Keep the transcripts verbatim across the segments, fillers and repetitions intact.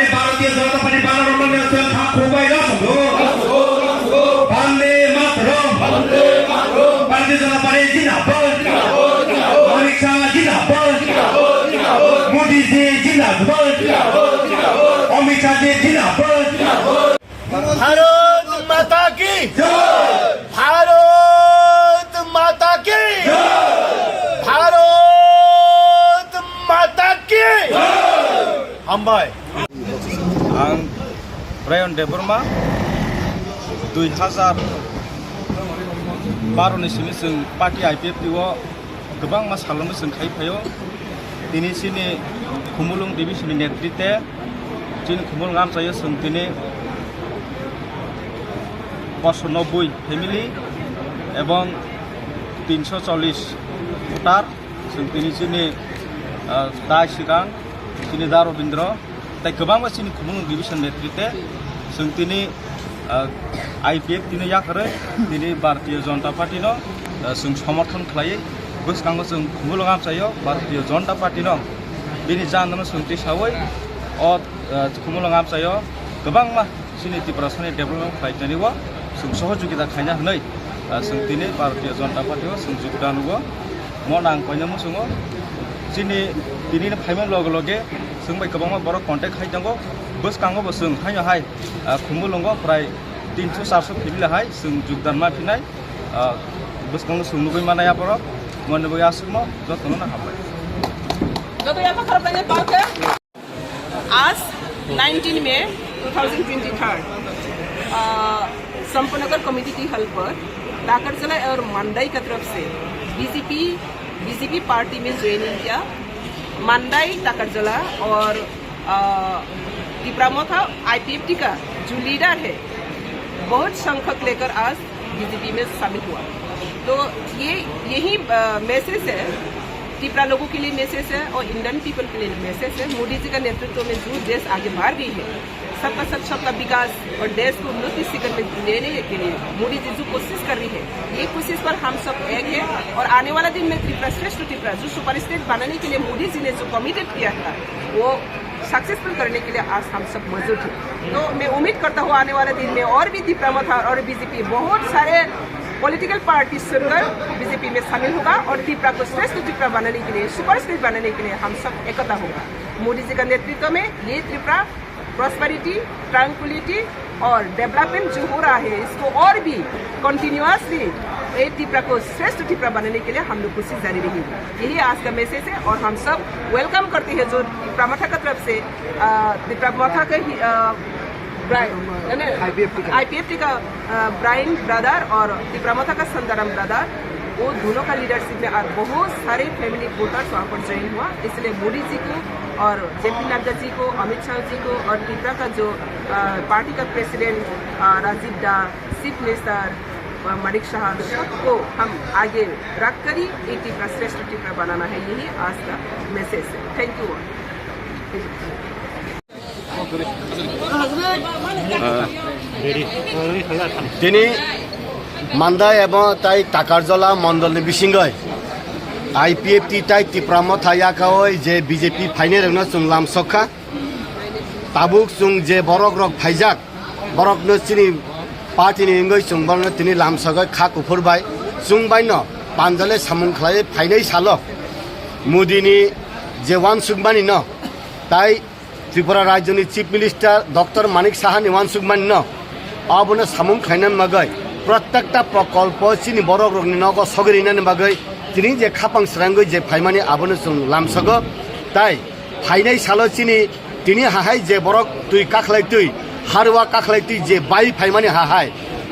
Bharatiya Janata Party banner rok no kha khobai rok songdo. Bande Mataram. Bharatiya Janata Party Jindabad. Amit Shah Jindabad. Modi ji Jindabad. Amit Shah ji Jindabad. Bharat মাতা কি? ভারত মাতা কি? ভারত মাতা কি? Hambai. Ang Brian Debbarma, dui hazar baro ni simi chwng party I P F T o kwbangma salrokno chwng khai phaio. Tini chini Khumulwng division ni netrite chini Khumulwng amchaio chwng tini bosor nobboi family ebong tinso chollish voter chwng tini chini, ah, dai swkang chini da Robindro. Tai kwbangma chini Khumulwng division netrite chwng tini, ah, I P F T no yakarwi tini Bharatiya Janata Party no, ah, chwng somorthon khlaiwi bwskango chwng Khumulwng amchaio Bharatiya Janata Party no bini jandano chwng tisawi o, ah, Khumulwng amchaio kwbangma chini Tiprasani development khlainani o chwng sohojogita khaina hwnwi, ah, chwng tini Bharatiya Janata Party o chwng jogdan o mo nang koina muchungo chini tini phaima loge loge chwng bai kwbangma borok contact khai tongo. Bwskango bo chwng haino hai, ah, Khumulwngo prai tinso charso family hai chwng jogdan ma phinai, ah, bwskango chwng nugwi manai aborok moni bo aswkno jotono no hambai. आज नाइनटीन मई two thousand twenty three, अ, संपनगर कमेटी की हल पर ताकरजला और मंडई की तरफ से बीजेपी, बीजेपी पार्टी में ज्वाइनिंग किया। मंडई, ताकरजला और, अ, तिपरा मोथा आईपीएफटी का जो लीडर है, बहुत संख्यक लेकर आज बीजेपी में शामिल हुआ। तो ये, यही, अ, मैसेज है, तिपरा लोगों के लिए मैसेज है और इंडियन पीपल के लिए मैसेज है। मोदी जी का नेतृत्व में जो देश आगे बढ़ रही है, सबका साथ सबका विकास और देश को उन्नति शिखर में लेने के लिए मोदी जी जो कोशिश कर रही है, ये कोशिश पर हम सब एक है। और आने वाला दिन में त्रिपुरा श्रेष्ठ त्रिपुरा जो सुपर स्टेट बनाने के लिए मोदी जी ने जो कमिटेड किया था, वो सक्सेसफुल करने के लिए आज हम सब मौजूद हैं। तो मैं उम्मीद करता हूँ आने वाले दिन में और भी तिपरा मोथा और बीजेपी बहुत सारे पॉलिटिकल पार्टी छोड़कर बीजेपी में शामिल होगा और तिपरा को श्रेष्ठ तिपरा बनाने के लिए, सुपर स्टेट बनाने के लिए हम सब एकता होगा। मोदी जी का नेतृत्व में ये तिपरा प्रॉस्पेरिटी, ट्रैंक्विलिटी और डेवलपमेंट जो हो रहा है, इसको और भी कंटिन्यूअसली ये तिपरा को श्रेष्ठ तिपरा बनाने के लिए हम लोग कोशिश जारी रहेगी। यही आज का मैसेज है और हम सब वेलकम करते हैं जो तिपरा मोथा की तरफ से, अ, तिपरा मोथा के ही, अ, ब्राइन, यानी आईपीएफटी का। आईपीएफटी का, अ, ब्राइन ब्रदर और तिपरा मोथा का संदाराम ब्रदर, वो दोनों का लीडरशिप में और बहुत सारे फैमिली वोटर्स वहाँ पर ज्वाइन हुआ। इसलिए मोदी जी को और जेपी नड्डा जी को, अमित शाह जी को और तिपरा का जो, अ, पार्टी का प्रेसिडेंट, अ, राजीव दा, चीफ मिनिस्टर, अ, मानिक शाह, सबको हम आगे रख कर ही एक तिपरा श्रेष्ठ तिपरा बनाना है। यही आज का मैसेज है। Thank you all. Tini Mandai ebong tai Takarjola mondol ni bisingoi I P F T tai Tipra Motha yakaoi je B J P phainai rokno chwng lamsokha. Tabuk chwng je borok rok phaijak, borok no chini party ni wngwi chwng borok no tini lamsogwi kha kuphur bai chwng bai no panjale samung khlai phainai salo Modi ni je uansukmani no tai Tripura Rajyoni Chief Minister Doctor Manik Saha ni uansukmani no abono samung khlaina bagwi prottekta prokolpo chini borok rokni nogo sogwi rinani bagwi tini je khapang srangwi je phaimani abono chwng lamsogo. Tai phainai salo chini tini hahai je borok twi kakhlai twi harwa kakhlai twi je bai phaimani hahai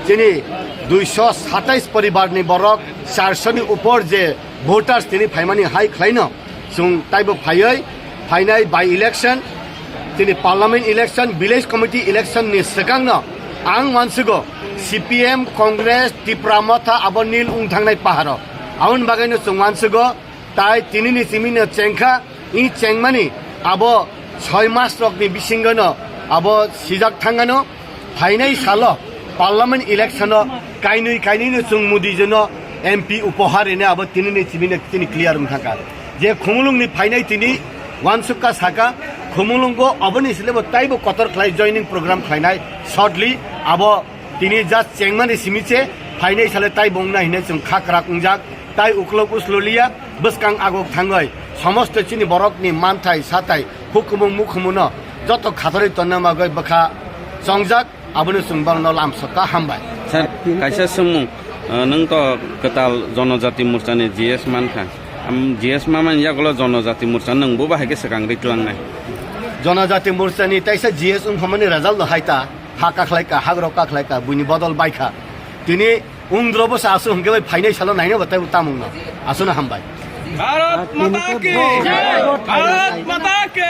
chini duiso satais poribar ni borok charso ni upor je voters tini phaimani hai khlaino. Chwng taibo phaiwi phainai by election, chini parliament election, village committee election ni swkangno ang uansugo C P M, Congress, Tipra Motha abo nil wng thangnai paharo. Aboni bagwino chwng uansugo tai tinini chimino chengkha, i chengmani abo soi mas rokni bisingono abo sijak thangano. Phainai salo parliament election o kainwi kainwino chwng Modi jino M P upohar rine abo tinini chimino tini clear wng thangkha. Je Khumulwngni phainai tini uansukha saka Khumulwngo aboni sile bo taibo kotor khlai joining program khlainai shortly. Abo tini just chengmani simi se phainai sale tai bongna hinwi chwng kha kwrak wngjak. Tai uklok uslo liya, bwskang agok thangwi somosto chini borokni manthai sathai hukumu mukumuno joto khatorwi tonna magwi bwkha chongjak. Abono chwng borokno lamsokha, hambai. Sir, kaisa swngmung, uh, nwng to kwtal Jonojati Morchani G S mankha. Am, G S mamani yagulo Jonojati Morcha nwng bo bahai khe swkang ri tlangnai? Jonojati Morchani taisa G S wngphamani result no hai ta, ha kakhlai ka, hagrok kakhlai ka, buini bodol bai kha. Tini wngdro bwsa aswk hwnkhe bai phainai salo naina bo taibo tamungno. Aswkno hambai. Bharat माता की जय। भारत माता की